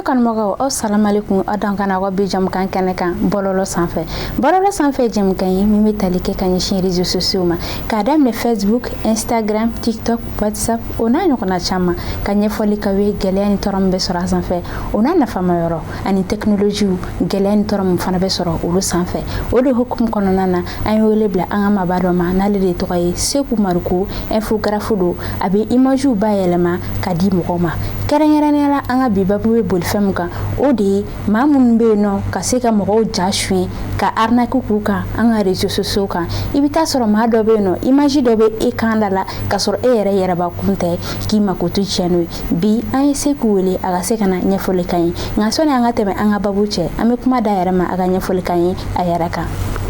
Kanubagaw, aw salamalekum. Aw dan kana aw ka bi jamukan kɛnɛ kan bɔlɔlɔ sanfɛ. Bɔlɔlɔ sanfɛ jamukan ye min bɛ tali kɛ ka ɲɛsin réseaux sociaux ma, k'a daminɛ Facebook, Instagram, TikTok, WhatsApp, o n'a ɲɔgɔnna caman, ka ɲɛfɔli k'aw ye gɛlɛya ni tɔɔrɔ min bɛ sɔrɔ a sanfɛ, o n'a nafama yɔrɔ, ani technologie gɛlɛya ni tɔɔrɔ min fana bɛ sɔrɔ olu sanfɛ. O de hukumu kɔnɔna na, an ye wele bila an ka maaba dɔ ma, n'ale de tɔgɔ ye Seku Mariko. Infographe don, a bɛ imagew bayɛlɛma ka di mɔgɔw ma. Kɛrɛnkɛrɛnnenya la, an ka bi babu bɛ boli fɛn min kan, o de ye maa minnu bɛ yen nɔ ka se ka mɔgɔw ja suɲɛ ka arnaque k'u kan an ka réseaux sociaux kan. I bɛ taa sɔrɔ maa dɔ bɛ yen nɔ, image dɔ bɛ e kan da la k'a sɔrɔ e yɛrɛ yɛrɛbakun tɛ, k'i mako to tiɲɛ n'o ye. Bi an ye Seku wele a ka se ka na ɲɛfɔli k'an ye. Nka sɔnni an ka tɛmɛ an ka babu cɛ, an bɛ kuma da yɛrɛ ma a ka ɲɛfɔli k'an ye a yɛrɛ kan.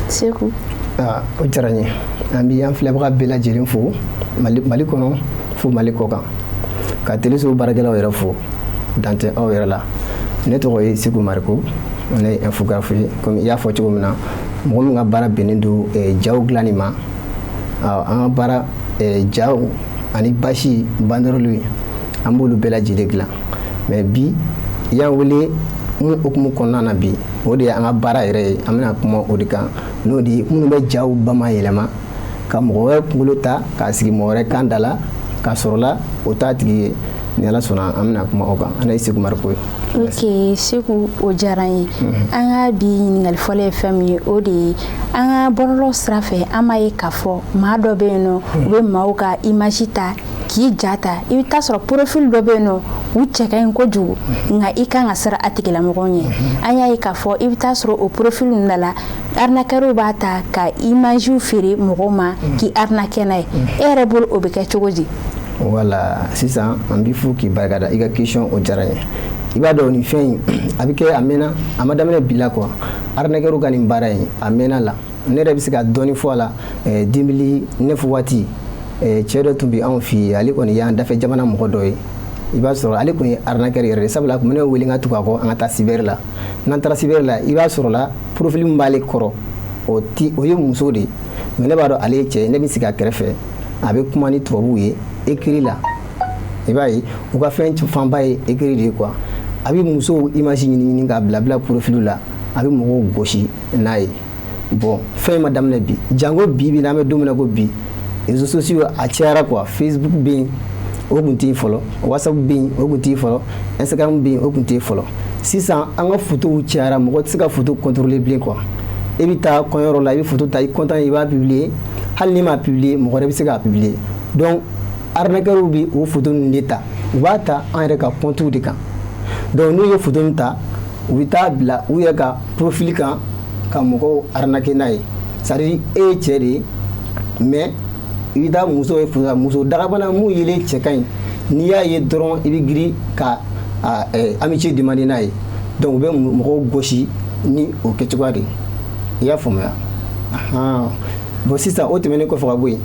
Seku. O diyara n ye. An bɛ an filɛbaga bɛɛ lajɛlen fo Mali kɔnɔ fo Mali kɔ kan, ka teleso baarakɛlaw yɛrɛ fo, dantɛ aw yɛrɛ la. Ne tɔgɔ ye Seku Mariko, ne ye infographe ye. Komi i y'a fɔ cogo min na, mɔgɔ min ka baara bɛnnen don jaw dilanni ma, an ka baara jaw ani basi banderole, an b'olu bɛɛ lajɛlen dilan. Mais bi i y'an wele mun hukumu kɔnɔna na bi, o de ye an ka baara yɛrɛ ye. An bɛna kuma o de kan, n'o de ye minnu bɛ jaw bamayɛlɛma ka mɔgɔ wɛrɛ kunkolo ta k'a sigi mɔgɔ wɛrɛ kan da la, k'a sɔrɔ la o t'a tigi ye. Ni Ala sɔnna, an bɛna kuma o kan. An ye Seku Mariko ye. Ok Seku, o diyara n ye. An ka bi ɲininkali fɔlɔ ye fɛn min ye, o de ye an ka bɔlɔlɔ sira fɛ, an b'a ye k'a fɔ maa dɔ bɛ yen nɔ, u bɛ maaw ka image ta k'i ja ta. I bɛ taa sɔrɔ profil dɔ bɛ yen nɔ, u cɛ ka ɲi kojugu, nka i kan ka siran a tigilamɔgɔw ɲɛ. An y'a ye k'a fɔ i bɛ taa sɔrɔ o profil ninnu da la, arnaqueurs b'a ta ka image feere mɔgɔw ma k'i arnaquer n'a ye. E yɛrɛ bolo, o bɛ kɛ cogo di? Wala, sisan an b'i fo k'i barikada. I ka question, o diyara n ye. I b'a dɔn, nin fɛn in a bɛ kɛ, a mɛnna, a ma daminɛ bi la quoi. Arnaqueur ka nin baara in, a mɛnna la. Ne yɛrɛ bɛ se ka dɔɔni fɔ a la. 2009 waati, cɛ dɔ tun bɛ anw fɛ yen. Ale kɔni y'an dafɛ jamana mɔgɔ dɔ ye. I b'a sɔrɔ ale tun ye arnaqueur yɛrɛ de, sabula a tun bɛ ne wele n ka tugu a kɔ, an ka taa cyber la. N'an taara cyber la, i b'a sɔrɔ la profil min b'ale kɔrɔ, o ti o ye muso de ye, mais ne b'a dɔn ale ye cɛ ye. Ne bɛ sigi a kɛrɛfɛ, a bɛ kuma ni tubabuw ye écrit la. I b'a ye, u ka fɛn fanba ye écrit de ye quoi. A bɛ musow image ɲini ɲini k'a bila bila profil la, a bɛ mɔgɔw gosi n'a ye. Bon, fɛn ma daminɛ bi. Jango bi bi, n'an bɛ don min na ko bi, réseaux sociaux a cayara quoi. Facebook bɛ yen, o tun tɛ yen fɔlɔ. WhatsApp bɛ yen, o tun tɛ yen fɔlɔ. Instagram bɛ yen, o tun tɛ yen fɔlɔ. Sisan an ka photos cayara, mɔgɔ tɛ se ka photo contrôler bilen quoi. E bɛ taa kɔɲɔyɔrɔ la, i bɛ photo ta, i content, i b'a publier. Hali n'i m'a publier, mɔgɔ wɛrɛ bɛ se k'a publier. Donc arnaqueurs bɛ o photo ninnu de ta, u b'a ta an yɛrɛ ka compte de kan. Donc n'u ye photo min ta, u bɛ taa bila u yɛrɛ ka profil kan ka mɔgɔw arnaquer n'a ye. C'est à dire e ye cɛ de ye, mais i bɛ taa muso ye photo la, muso dagabana mun yelen cɛ ka ɲi, n'i y'a ye dɔrɔn, i bɛ girin ka amitié demander n'a ye. Donc u bɛ mɔgɔw gosi ni o kɛcogoya de ye. I y'a faamuya? Bon, sisan o tɛmɛnen kɔfɛ ka bɔ yen,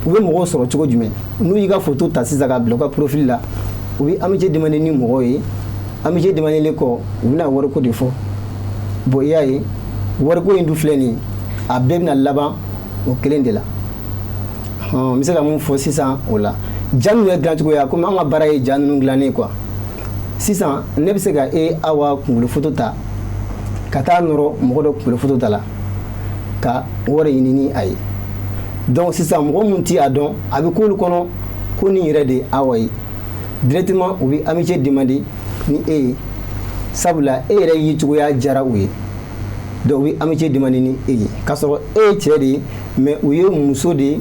u bɛ mɔgɔw sɔrɔ cogo jumɛn? N'u y'i ka photo ta sisan k'a bila u ka profil la, u bɛ amitié demander ni mɔgɔw ye. Amitié demander kɔ, u bɛna wariko de fɔ. Bon, i y'a ye, wariko in dun filɛ nin ye, a bɛɛ bɛna laban o kelen de la. N bɛ se ka mun fɔ sisan o la? Ja ninnu yɛrɛ dilancogoya, komi an ka baara ye ja ninnu dilannen quoi. Sisan ne bɛ se ka e Awa kunkolo photo ta ka taa nɔrɔ mɔgɔ dɔ kunkolo photo ta la ka wari ɲini ni a ye. Donc sisan mɔgɔ mun ti a dɔn, a bɛ k'olu kɔnɔ ko nin yɛrɛ de ye Awa ye. Directement u bɛ amitié demander ni e ye, sabula e yɛrɛ ye cogoya diyara u ye. Donc u bɛ amitié demander ni e ye, k'a sɔrɔ e ye cɛ de ye, mais u ye muso de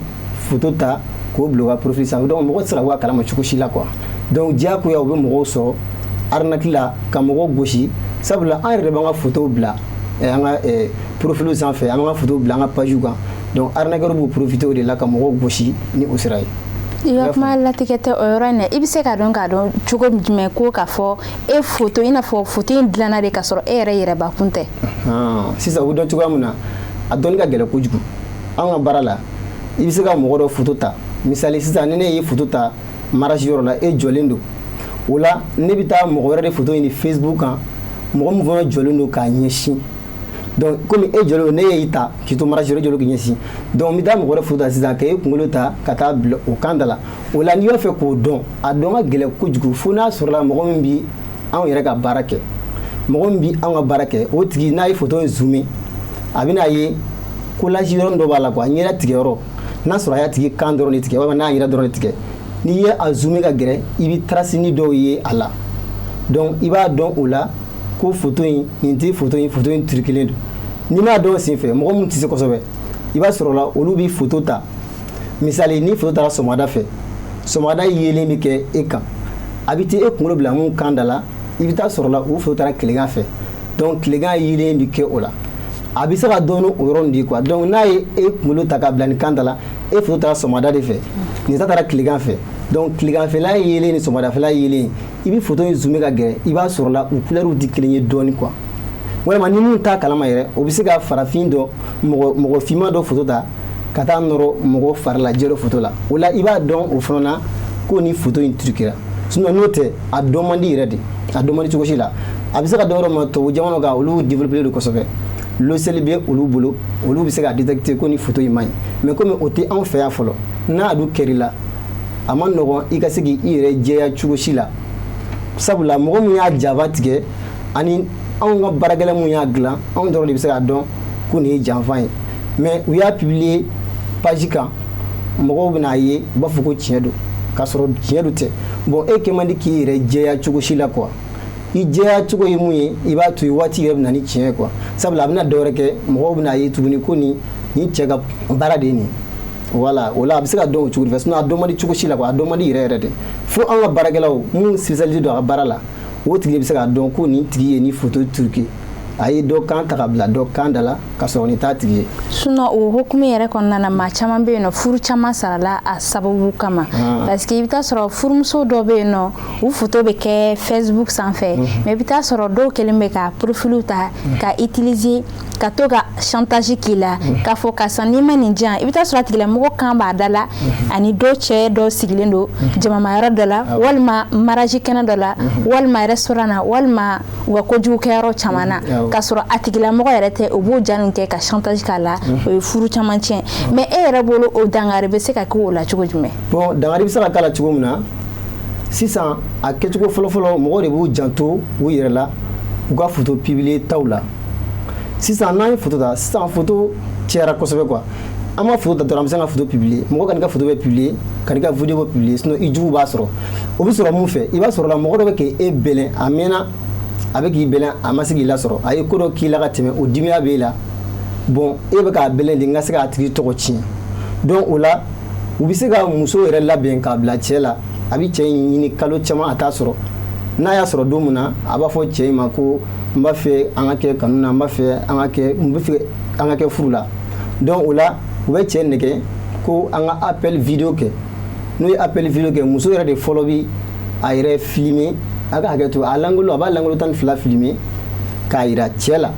photo ta k'o bila u ka profil sanfɛ. Donc mɔgɔ tɛ se ka bɔ a kalama cogo si la quoi. Donc diyagoya u bɛ mɔgɔw sɔrɔ arnaque la ka mɔgɔw gosi, sabula an yɛrɛ de b'an ka photo bila an ka profil sanfɛ, an b'an ka photo bila an ka page kan. Donc arnaqueur b'u profiter o de la ka mɔgɔw gosi ni o sira ye. I ka kuma latigɛ tɛ o yɔrɔ in na. I bɛ se k'a dɔn cogo jumɛn ko k'a fɔ e photo, i n'a fɔ photo in dilanna de k'a sɔrɔ e yɛrɛ yɛrɛbakun tɛ? Sisan u bɛ dɔn cogoya min na, a dɔnni ka gɛlɛn kojugu. An ka baara la, i bɛ se ka mɔgɔ dɔ photo ta. Misali, sisan ni ne ye photo ta mariage yɔrɔ la, e jɔlen don o la, ne bɛ taa mɔgɔ wɛrɛ de photo ɲini Facebook kan, mɔgɔ min fana jɔlen don k'a ɲɛsin. Donc komi e jɔlen don, ne y'i ta k'i to mariage yɔrɔ, e jɔlen k'i ɲɛsin, donc n bɛ taa mɔgɔ wɛrɛ photo ta sisan k'e kunkolo ta ka taa bila o kan da la. O la, n'i b'a fɛ k'o dɔn, a dɔn ka gɛlɛn kojugu, fo n'a sɔrɔla mɔgɔ min bi anw yɛrɛ ka baara kɛ. Mɔgɔ min bɛ anw ka baara kɛ, o tigi n'a ye photo in zoomer, a bɛna ye collage yɔrɔ dɔ b'a la quoi, a ɲɛda tigɛ yɔrɔ. N'a sɔrɔ a y'a tigi kan dɔrɔn de tigɛ, walima n'a yɛrɛ dɔrɔn de tigɛ, n'i ye a zoomer ka gɛrɛ, i bɛ trace dɔw ye a la. Donc i b'a dɔn o la ko photo in, nin tɛ photo in, photo in truquelen don. N'i m'a dɔn sen fɛ, mɔgɔ min tɛ se kosɛbɛ, i b'a sɔrɔ la olu bɛ photo ta. Misali, ni photo taara sɔgɔmada fɛ, sɔgɔmada yeelen bɛ kɛ e kan, a bɛ taa e kunkolo bila mun kan da la, i bɛ taa sɔrɔ la o photo taara tilegan fɛ, donc tilegan yeelen bɛ kɛ o la. A bɛ se ka dɔn o yɔrɔ de quoi. Donc n'a ye e kunkolo ta ka bila nin kan da la, e photo taara sɔgɔmada de fɛ, nin ta taara tilegan fɛ, donc tileganfɛla yeelen ni sɔgɔmadafɛla yeelen, i bɛ photo in zoomer ka gɛrɛ, i b'a sɔrɔ la u couleur tɛ kelen ye dɔɔni quoi. Walima ni mun t'a kalama yɛrɛ, o bɛ se ka farafin dɔ, mɔgɔ finman dɔ photo ta ka taa nɔrɔ mɔgɔ farilajɛ dɔ photo la. O la i b'a dɔn o fana na ko ni photo in truquera. Sinon n'o tɛ, a dɔn man di yɛrɛ de, a dɔn man di cogo si la. A bɛ se ka dɔn yɔrɔ min na, tubabu jamanaw kan, olu développé don kosɛbɛ, logiciel bɛ olu bolo, olu bɛ se ka détecter ko ni photo in man ɲi. Mais komi o tɛ anw fɛ yan fɔlɔ, n'a dun kɛr'i la, a ma nɔgɔn i ka se k'i yɛrɛ jɛya cogo si la, sabula mɔgɔ min y'a jaba tigɛ ani anw ka baarakɛla mun y'a dilan, anw dɔrɔn de bɛ se k'a dɔn ko nin ye janfa ye. Mais u y'a publier page kan, mɔgɔw bɛna ye, u b'a fɔ ko tiɲɛ don, k'a sɔrɔ tiɲɛ don tɛ. Bon, e kɛ man di k'i yɛrɛ jɛya cogo si la quoi. I jɛya cogo ye mun ye? I b'a to yen, waati yɛrɛ bɛ na ni tiɲɛ ye quoi, sabula a bɛna dɔwɛrɛ kɛ, mɔgɔw bɛna ye tuguni ko nin cɛ ka baara de ye nin. Voilà, o la a bɛ se ka dɔn o cogo de fɛ. Sinon a dɔn man di cogo si la quoi, a dɔn man di yɛrɛ yɛrɛ de. Fo an ka baarakɛlaw mun spécialisé don a ka baara la, o tigi de bɛ se k'a dɔn ko nin tigi ye nin photo truqué, a ye dɔ kan ta ka bila dɔ kan da la, ka sɔrɔ nin t'a tigi ye. Sinon o hukumu yɛrɛ kɔnɔna na, maa caman bɛ yen nɔ, furu caman sarala a sababu kama, parce que i bɛ taa sɔrɔ furumuso dɔ bɛ yen nɔ, u photo bɛ kɛ Facebook sanfɛ, mais i bɛ taa sɔrɔ dɔw kɛlen bɛ ka profil ta ka utiliser ka to ka chantage k'i la, k'a fɔ karisa, n'i ma nin diyan. I bɛ taa sɔrɔ a tigilamɔgɔ kan b'a da la ani dɔw cɛ dɔw sigilen don jamamayɔrɔ dɔ la, walima mariage kɛnɛ dɔ la, walima restaurant na, walima u ka kojugu kɛyɔrɔ caman na, k'a sɔrɔ a tigilamɔgɔ yɛrɛ tɛ. U b'o ja nin kɛ ka chantage k'a la, o ye furu caman tiɲɛ. Mais e yɛrɛ bolo, o dankari bɛ se ka kɛ o la cogo jumɛn? Bon, dankari bɛ se ka k'a la cogo min na sisan, a kɛcogo fɔlɔfɔlɔ, mɔgɔw de b'u janto u yɛrɛ la u ka photo publier taw la. Sisan n'an ye photo ta sisan, photo cayara kosɛbɛ quoi. An ma photo ta dɔrɔn, an bɛ se ka photo publier, mɔgɔ ka n'i ka photo bɛ publier, ka n'i ka vidéo bɛ publier. Sinon i jugu b'a sɔrɔ. O bɛ sɔrɔ mun fɛ? I b'a sɔrɔ la mɔgɔ dɔ bɛ k'e bɛlɛn, a mɛnna a bɛ k'i bɛlɛn, a ma se k'i lasɔrɔ, a ye ko dɔ k'i la ka tɛmɛ, o dimiya b'e la. Bon, e bɛ k'a bɛlɛn de n ka se k'a tigi tɔgɔ tiɲɛ. Donc o la u bɛ se ka muso yɛrɛ labɛn k'a bila cɛ la, a bɛ cɛ in ɲini kalo caman, a t'a sɔrɔ. N'a y'a sɔrɔ don min na, a b'a fɔ cɛ in ma ko n b'a fɛ an ka kɛ kanu na, n b'a fɛ an ka kɛ, n bɛ fɛ an ka kɛ furu la. Donc o la u bɛ cɛ nɛgɛ ko an ka appel vidéo kɛ. N'u ye appel vidéo kɛ, muso yɛrɛ de fɔlɔ bi a yɛrɛ filmer, a ka hakɛ to, a langolo, a b'a langolo 12 filmer k'a yira cɛ la.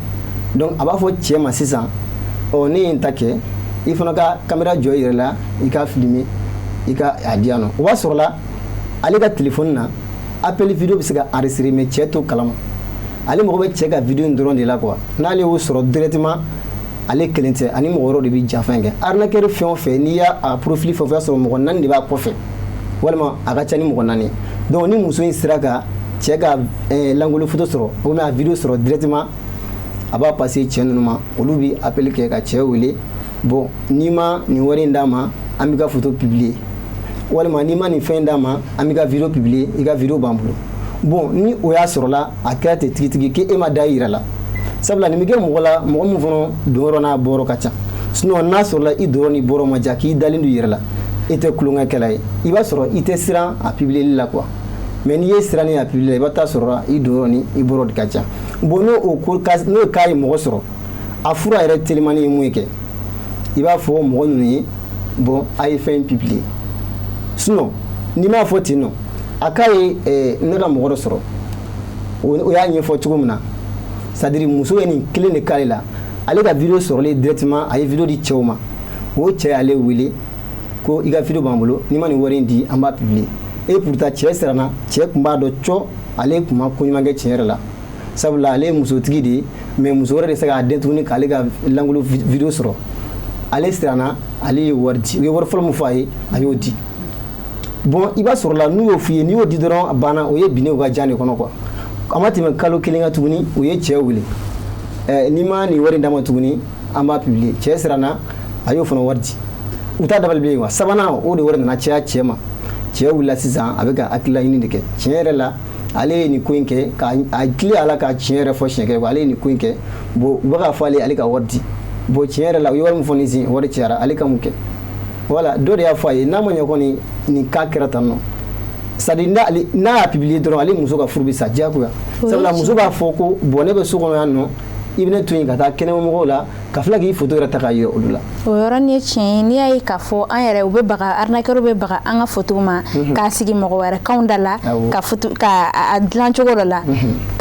Donc a b'a fɔ cɛ ma sisan: ɔ, ne ye n ta kɛ, i fana ka caméra jɔ i yɛrɛ la, i ka filmer, i ka a di yan nɔ. O b'a sɔrɔ la ale ka téléphone na, appel vidéo bɛ se ka enregistrer, mais cɛ t'o kalama. Ale mago bɛ cɛ ka vidéo in dɔrɔn de la quoi. N'ale y'o sɔrɔ directement, ale kelen tɛ, ani mɔgɔ wɛrɛw de bɛ janfa in kɛ. Arnaqueur fɛn o fɛn, n'i y'a profil fɛn o fɛn, i b'a sɔrɔ mɔgɔ naani de b'a kɔfɛ, walima a ka ca ni mɔgɔ naani. Donc ni muso in sera ka cɛ ka langolo photo sɔrɔ ou bien a vidéo sɔrɔ directement, a b'a passer cɛ ninnu ma, olu bɛ appel kɛ ka cɛ wele: bon, n'i ma nin wari in d'a ma, an b'i ka photo publier, walima n'i ma nin fɛn d'a ma, an b'i ka vidéo publier, i ka vidéo b'an bolo. Bon, ni o y'a sɔrɔ la a kɛra ten tigitigi k'e ma da i yɛrɛ la, sabula nin bɛ kɛ mɔgɔ la, mɔgɔ min fana donyɔrɔ n'a bɔyɔrɔ ka ca. Sinon n'a sɔrɔla i donyɔrɔ ni bɔyɔrɔ ma ja, k'i dalen don i yɛrɛ la, e tɛ tulonkɛkɛla ye, i b'a sɔrɔ i tɛ siran a publier la quoi. Mais n'i ye siran a publier la, i bɛ taa sɔrɔ i donyɔrɔ ni i bɔyɔrɔ de ka ca. Bon, n'o o ko n'o cas ye mɔgɔ sɔrɔ, a fura yɛrɛ telimani ye mun ye kɛ? I b'a fɔ mɔgɔ ninnu ye: bon, a ye fɛn in publier. Sinon n'i m'a fɔ ten nɔ, a k'a ye ne ka mɔgɔ dɔ sɔrɔ, o y'a ɲɛfɔ cogo min na, c'est à dire muso ye nin kelen de k'ale la. Ale ka vidéo sɔrɔlen directement, a ye vidéo di cɛw ma, o cɛ y'ale wele ko i ka vidéo b'an bolo, n'i ma nin wari in di, an b'a publier. Et pourtant cɛ siranna, cɛ tun b'a dɔn cɔ ale tun ma ko ɲuman kɛ tiɲɛ yɛrɛ la, sabula ale ye musotigi de ye, mais muso wɛrɛ de se k'a den tuguni k'ale ka langolo vidéo sɔrɔ. Ale siranna, ale ye wari di. U ye wari fɔlɔ min fɔ a ye, a y'o di. Bon, i b'a sɔrɔ la n'u y'o f'i ye, n'i y'o di dɔrɔn, a banna, o ye binnen u ka jan de kɔnɔ quoi. A ma tɛmɛ kalo 1 kan tuguni, u ye cɛ wele: n'i ma nin wari d'a ma tuguni, an b'a publier. Cɛ siranna, a y'o fana wari di. U t'a dabali bilen quoi. Sabanan, o de wari nana caya cɛ ma. Cɛ wulila sisan, a bɛ ka hakilila ɲini de kɛ. Tiɲɛ yɛrɛ la, ale ye nin ko in kɛ ka a tile a la ka tiɲɛ yɛrɛ fɔ siɲɛ kelen. Ale ye nin ko in kɛ. Bon, u bɛ k'a fɔ ale, ale ka wari di. Bon, tiɲɛ yɛrɛ la, u ye wari min fɔ nin sen, wari cayara, ale ka mun kɛ? Voilà, dɔ de y'a fɔ a ye n'a ma ɲɛ kɔni, nin cas kɛra tan nɔ. C'est à dire, n'ale n'a y'a publier dɔrɔn, ale muso ka furu bɛ sa diyagoya, sabula muso b'a fɔ ko bon, ne bɛ so kɔnɔ yan nɔ, i bɛ ne to yen ka taa kɛnɛmamɔgɔw la, ka tila k'i photo yɛrɛ ta k'a yira olu la. O yɔrɔnin ye tiɲɛ ye. N'i y'a ye k'a fɔ an yɛrɛ, u bɛ baga, arnaqueur bɛ baga an ka photo ma k'a sigi mɔgɔ wɛrɛ kanw da la, ka photo ka a dilan cogo dɔ la,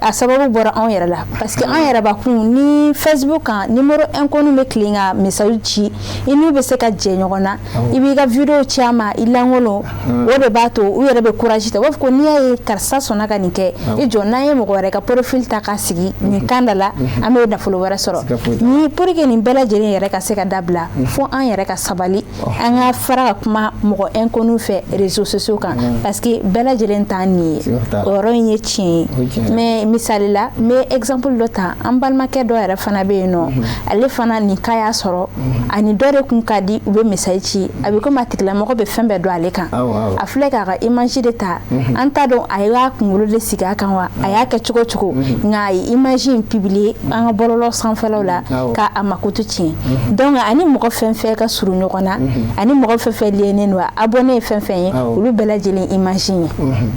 a sababu bɔra anw yɛrɛ la, parce que an yɛrɛ bakun ni Facebook kan, numéro inconnu bɛ tilen ka message ci i n'u bɛ se ka jɛ ɲɔgɔn na, i b'i ka vidéo ci a ma i lankolon. O de b'a to u yɛrɛ bɛ courage ta, u b'a fɔ ko n'i y'a ye karisa sɔnna ka nin kɛ, i jɔ, n'an ye mɔgɔ wɛrɛ ka profil ta k'a sigi nin kan da la, an bɛ nafolo wɛrɛ sɔrɔ. Ni pour que nin bɛɛ lajɛlen yɛrɛ ka se ka dabila, fo an yɛrɛ ka sabali, an ka fara ka kuma mɔgɔ inconnu fɛ réseaux sociaux kan, parce que bɛɛ lajɛlen t'an nin ye. O yɔrɔ in ye tiɲɛ ye. Mais misali la, n bɛ exemple dɔ ta. An balimakɛ dɔ yɛrɛ fana bɛ yen nɔ, ale fana nin cas y'a sɔrɔ. Ani dɔ de kun ka di, u bɛ message ci, a bɛ komi a tigilamɔgɔ bɛ fɛn bɛɛ dɔn ale kan. A filɛ k'a ka image de ta, an t'a dɔn a y'a kunkolo de sigi a kan wa, a y'a kɛ cogo cogo, nka a ye image in publier an ka bɔlɔlɔ sanfɛlaw la ka a makoto tiɲɛ. Donc ani mɔgɔ fɛn fɛn ka surun ɲɔgɔn na, ani mɔgɔ fɛn fɛn liénen don, abonné ye fɛn fɛn ye, olu bɛɛ lajɛlen image ye.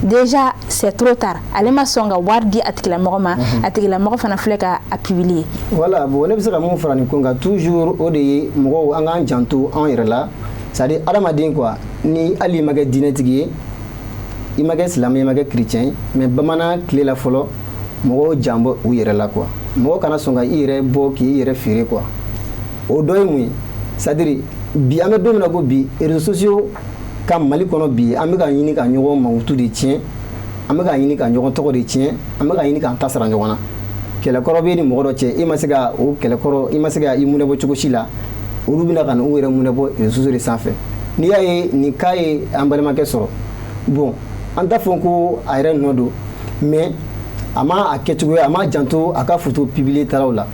Déjà c'est trop tard, ale ma sɔn ka wari di a tigilamɔgɔ ma, a tigilamɔgɔ fana filɛ ka a publier. Voilà. Bon, ne bɛ se ka mun fara nin ko kan toujours, o de ye mɔgɔw, an k'an janto anw yɛrɛ la. C'est à dire, adamaden quoi, ni hali i ma kɛ diinɛtigi ye, i ma kɛ silamɛ, i ma kɛ chrétien ye, mais bamanan tile la fɔlɔ, mɔgɔw jan bɔ u yɛrɛ la quoi. Mɔgɔ kana sɔn ka i yɛrɛ bɔ k'i yɛrɛ feere quoi. O dɔ ye mun ye? C'est à dire, bi an bɛ don min na ko bi, réseaux sociaux ka Mali kɔnɔ bi, an bɛ ka ɲini ka ɲɔgɔn mankutu de tiɲɛ, an bɛ ka ɲini ka ɲɔgɔn tɔgɔ de tiɲɛ, an bɛ ka ɲini k'an ta sara ɲɔgɔn na. Kɛlɛkɔrɔ bɛ ni mɔgɔ dɔ cɛ, e ma se ka o kɛlɛkɔrɔ, i ma se ka i munɛ bɔ cogo si la, olu bɛna ka na u yɛrɛ munɛ bɔ réseaux sociaux de sanfɛ. N'i y'a ye nin cas ye an balimakɛ sɔrɔ, bon, an t'a fɔ ko a yɛrɛ nɔ don, mais a ma a kɛcogoya, a ma janto a ka photo publier talaw la.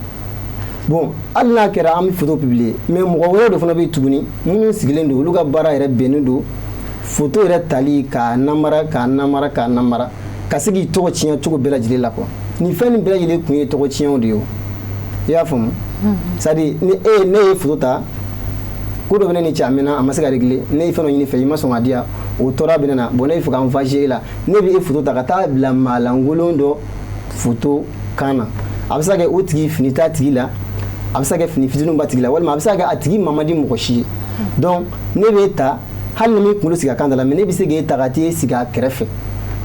Bon, hali n'a kɛra an bɛ photo publier, mais mɔgɔ wɛrɛw de fana bɛ yen tuguni minnu sigilen don, olu ka baara yɛrɛ bɛnnen don photo yɛrɛ tali k'a namara, k'a namara, k'a namara, ka se k'i tɔgɔ tiɲɛ cogo bɛɛ lajɛlen la quoi. Nin fɛn nin bɛɛ lajɛlen kun ye tɔgɔ tiɲɛw de ye o. I y'a faamu? C'est à dire, ni e ne ye photo ta, ko dɔ bɛ ne ni cɛ, a mɛnna, a ma se ka régler, ne ye fɛn dɔ ɲini fɛ, i ma sɔn ka di yan, o tɔɔrɔ bɛ ne na. Bon, ne bɛ fɛ ka n venger e la, ne bɛ e photo ta ka taa bila maalankolon dɔ photo kan na. A bɛ se ka kɛ o tigi fini t'a tigi la, a bɛ se ka kɛ fini fitininw b'a tigi la, walima a bɛ se ka kɛ a tigi ma man di mɔgɔ si ye. Donc ne b'e ta, hali ni m'i kunkolo sigi a kan da la, mais ne bɛ se k'e ta ka t'e sigi a kɛrɛfɛ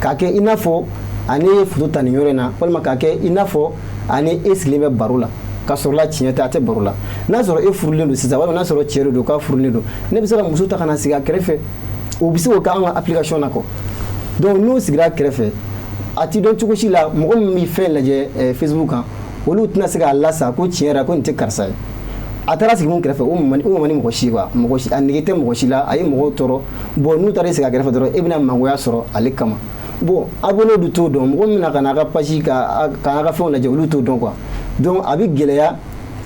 k'a kɛ i n'a fɔ ani ye photo ta nin yɔrɔ in na, walima k'a kɛ i n'a fɔ ani e sigilen bɛ baro la, ka sɔrɔ la tiɲɛ tɛ, a tɛ baro la. N'a sɔrɔ e furulen don sisan, walima n'a sɔrɔ cɛ de don k'a furulen don, ne bɛ se ka muso ta ka na sigi a kɛrɛfɛ. O bɛ se k'o kɛ an ka application na quoi. Donc n'o sigira a kɛrɛfɛ, a ti dɔn cogo si la. Mɔgɔ min bɛ fɛn lajɛ Facebook kan, olu tɛna se k'a lasa ko tiɲɛ yɛrɛ ko nin tɛ karisa ye. A taara sigi mun kɛrɛfɛ, o man di mɔgɔ si quoi, mɔgɔ si a nege tɛ mɔgɔ si la, a ye mɔgɔw tɔɔrɔ. Bon, n'u taara sigi a kɛrɛfɛ dɔrɔn, e bɛna mangoya sɔrɔ ale kama. Bon, abonné du t'o dɔn, mɔgɔ min bɛna ka n'a ka page ka n'a ka fɛnw lajɛ, olu t'o dɔn quoi. Donc a bɛ gɛlɛya,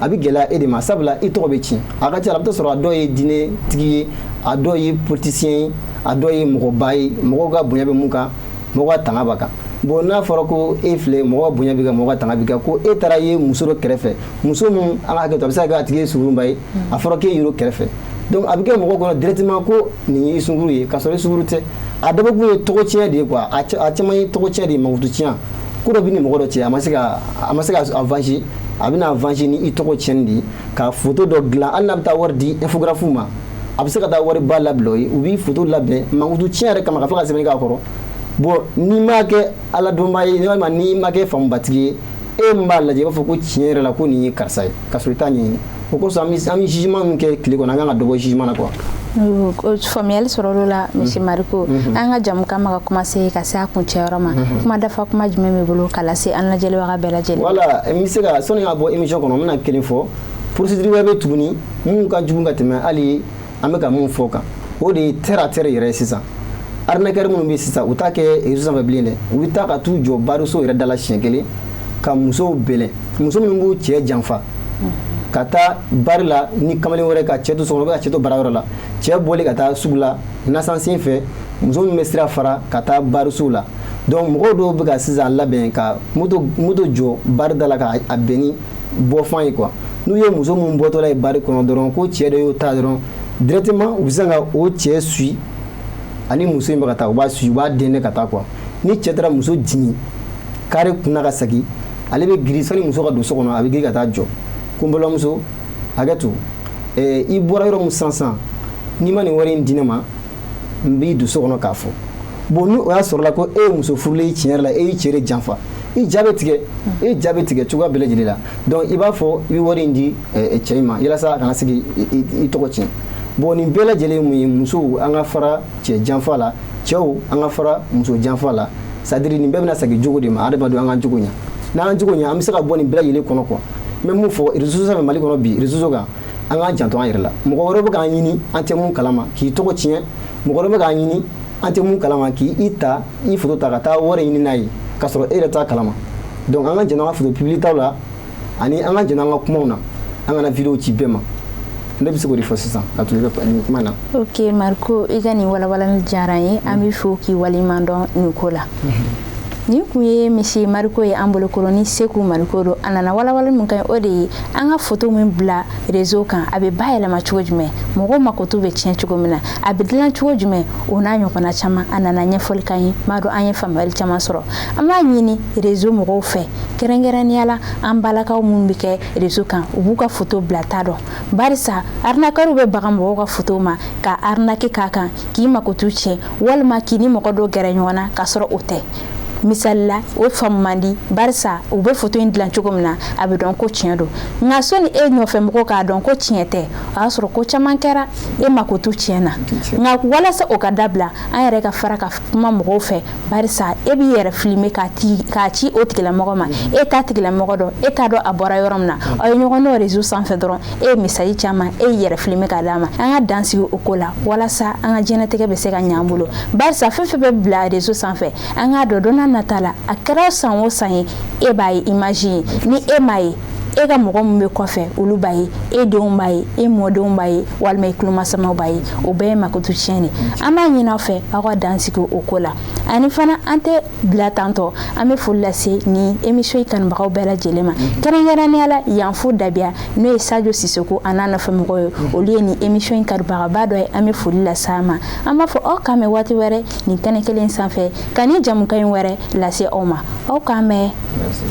a bɛ gɛlɛya e de ma, sabula i tɔgɔ bɛ tiɲɛ. A ka ca la, a bɛ taa sɔrɔ a dɔw ye diinɛtigi ye, a dɔw ye politicien ye, a dɔw ye mɔgɔba ye, mɔgɔw ka bonya bɛ mun kan, mɔgɔw ka tanga b'a kan. Bon, n'a fɔra ko e filɛ, mɔgɔw ka bonya b'i kan, mɔgɔw ka tanga b'i kan, ko e taara ye muso dɔ kɛrɛfɛ, muso min, an ka hakɛ to, a bɛ se ka kɛ a tigi ye sungurunba ye, a fɔra k'e yer'o kɛrɛfɛ, donc a bɛ kɛ mɔgɔw kɔnɔ directement ko nin y'i sunkuru ye, k'a sɔrɔ i sunkuru tɛ. A dabɔkun ye tɔgɔ tiɲɛ de ye quoi. A caman ye tɔgɔ tiɲɛ de ye, mankutu tiɲɛ. Ko dɔ bɛ ni mɔgɔ dɔ cɛ, a ma se ka a venger, a bɛna venger ni i tɔgɔ tiɲɛni de ye, ka photo dɔ dilan. Hali n'a bɛ taa wari di infographe ma, a bɛ se ka taa wari ba labila o ye, u b'i photo labɛn mankutu tiɲɛ yɛrɛ kama, ka tila ka sɛbɛnni k'a kɔrɔ. Bon, n'i ma kɛ ala dɔnbaa ye, walima n'i ma kɛ faamubatigi ye, e min b'a lajɛ, i b'a fɔ ko tiɲɛ yɛrɛ la ko nin ye karisa ye, k'a sɔrɔ i t'a ɲɛɲini. O kosɔn an bɛ jugement min kɛ tile kɔnɔ, an kan ka dɔ bɔ jugement na quoi. Faamuyali sɔrɔ o la, monsieur Mariko. An ka jamukan ma ka commencer ka se a kuncɛyɔrɔ ma, kuma dafa kuma jumɛn b'i bolo ka lase an lajɛlibaga bɛɛ lajɛlen? Voilà, n bɛ se ka, sɔnni ka bɔ émission kɔnɔ, n bɛna kelen fɔ. Procédure wɛrɛ bɛ tuguni mun ka jugu ka tɛmɛ hali an bɛ ka mun fɔ kan, o de ye terre à terre yɛrɛ ye sisan. Arnaqueur minnu bɛ sisan, u t'a kɛ réseau sanfɛ bilen dɛ, u bɛ taa ka t'u jɔ bariso yɛrɛ da la siɲɛ kelen ka musow bɛlɛn, muso minnu b'u cɛ janfa ka taa bari la ni kamalen wɛrɛ, ka cɛ to so kɔnɔ, ka cɛ to baarayɔrɔ la, cɛ bɔlen ka taa sugu la nasansen fɛ, muso min bɛ sira fara ka taa bariso la. Donc mɔgɔw dɔw bɛ ka sisan labɛn ka moto jɔ bari da la ka a bɛn ni bɔfan ye quoi. N'u ye muso min bɔtɔla ye bari kɔnɔ dɔrɔn, ko cɛ dɔ y'o ta dɔrɔn, directement u bɛ se ka o cɛ suit ani muso in bɛ ka taa, u b'a suit, u b'a dɛndɛn ka taa quoi. Ni cɛ taara muso jigin kari kunna ka segin, ale bɛ girin sani muso ka don so kɔnɔ, a bɛ girin ka taa jɔ ko n balimamuso, hakɛ to, i bɔra yɔrɔ min sisan sisan, n'i ma nin wari in di ne ma, n b'i don so kɔnɔ k'a fɔ. Bon, ni o y'a sɔrɔ la ko e ye muso furulen ye tiɲɛ yɛrɛ la, e y'i cɛ de janfa, i ja bɛ tigɛ, e ja bɛ tigɛ cogoya bɛɛ lajɛlen la. Donc i b'a fɔ i bɛ wari in di cɛ in ma yalasa a kana se k'i tɔgɔ tiɲɛ. Bon, nin bɛɛ lajɛlen ye mun ye? Musow, an ka fara cɛ janfa la, cɛw, an ka fara muso janfa la. C'est à dire nin bɛɛ bɛna segin jogo de ma. Adamadenw, an ka jogo ɲɛ, n'an jogo ɲɛ, an bɛ se ka bɔ nin bɛɛ lajɛlen kɔnɔ quoi. N bɛ mun fɔ réseau sanfɛ Mali kɔnɔ bi, réseau kan, an k'an janto an yɛrɛ la. Mɔgɔ wɛrɛ bɛ k'an ɲini, an tɛ mun kalama, k'i tɔgɔ tiɲɛ. Mɔgɔ wɛrɛ bɛ k'an ɲini, an tɛ mun kalama, k'i ta, i photo ta ka taa wari ɲini n'a ye, k'a sɔrɔ e yɛrɛ t'a kalama. Donc an ka janto an ka photo publier taw la, ani an ka janto an ka kumaw na, an kana vidéo ci bɛɛ ma. Ne bɛ se k'o de fɔ sisan ka tugu nin kuma na. Ok Mariko, i ka nin walawalali diyara n ye. An bɛ fo k'i waleɲuman dɔn nin ko la. Nin kun ye misi Mariko ye an bolokɔrɔ ni Seku Mariko don. A nana walawalali min ka ɲi, o de ye an ka photo min bila réseau kan, a bɛ bayɛlɛma cogo jumɛn, mɔgɔw makoto bɛ tiɲɛ cogo min na, a bɛ dilan cogo jumɛn, o n'a ɲɔgɔnna caman. A nana ɲɛfɔli k'an ye, m'a dɔn an ye faamuyali caman sɔrɔ. An b'a ɲini réseau mɔgɔw fɛ, kɛrɛnkɛrɛnnenya la an balakaw minnu bɛ kɛ réseau kan, u b'u ka photo bila ta dɔn, barisa arnaqueur bɛ baga mɔgɔw ka photo ma ka arnaque k'a kan, k'i makoto tiɲɛ, walima k'i ni mɔgɔ dɔ gɛrɛ ɲɔgɔn na k'a sɔrɔ o tɛ. Misali la, o faamu man di, barisa u bɛ photo in dilan cogo min na, a bɛ dɔn ko tiɲɛ don, nka sɔnni e nɔfɛ mɔgɔw k'a dɔn ko tiɲɛ tɛ, o y'a sɔrɔ ko caman kɛra, e mako t'u tiɲɛ na. Nka walasa o ka dabila, an yɛrɛ ka fara ka kuma mɔgɔw fɛ, barisa e b'i yɛrɛ filmer k'a ci o tigilamɔgɔ ma, e t'a tigilamɔgɔ dɔn, e t'a dɔn a bɔra yɔrɔ min na, aw ye ɲɔgɔn dɔn réseau sanfɛ dɔrɔn, e ye message caman, e y'i yɛrɛ filmer k'a d'a ma. An ka dan sigi o ko la walasa an ka diɲɛlatigɛ bɛ se ka ɲɛ an bolo, barisa fɛn fɛn bɛ bila réseau sanfɛ, an k'a dɔn don n'a nata la, a kɛra san o san ye, e b'a ye image ye. Ni e m'a ye, e ka mɔgɔ min bɛ kɔfɛ, olu b'a ye, e denw b'a ye, e mɔdenw b'a ye, walima i tulomasamaw b'a ye, o bɛɛ ye makoto tiɲɛ de. An b'a ɲini aw fɛ, aw ka dan sigi o ko la. Ani fana, an tɛ bila tantɔ, an bɛ foli lase ni émission kanubagaw bɛɛ lajɛlen ma, kɛrɛnkɛrɛnnenya la yan fo Dabiya, n'o ye Sadio Sisoko a n'a nɔfɛ mɔgɔw ye, olu ye nin émission in kanubagaba dɔ ye. An bɛ foli lase a ma. An b'a fɔ aw k'an mɛn waati wɛrɛ nin kɛnɛ kelen sanfɛ ka ni jamukan in wɛrɛ lase aw ma. Aw k'an mɛn. Merci.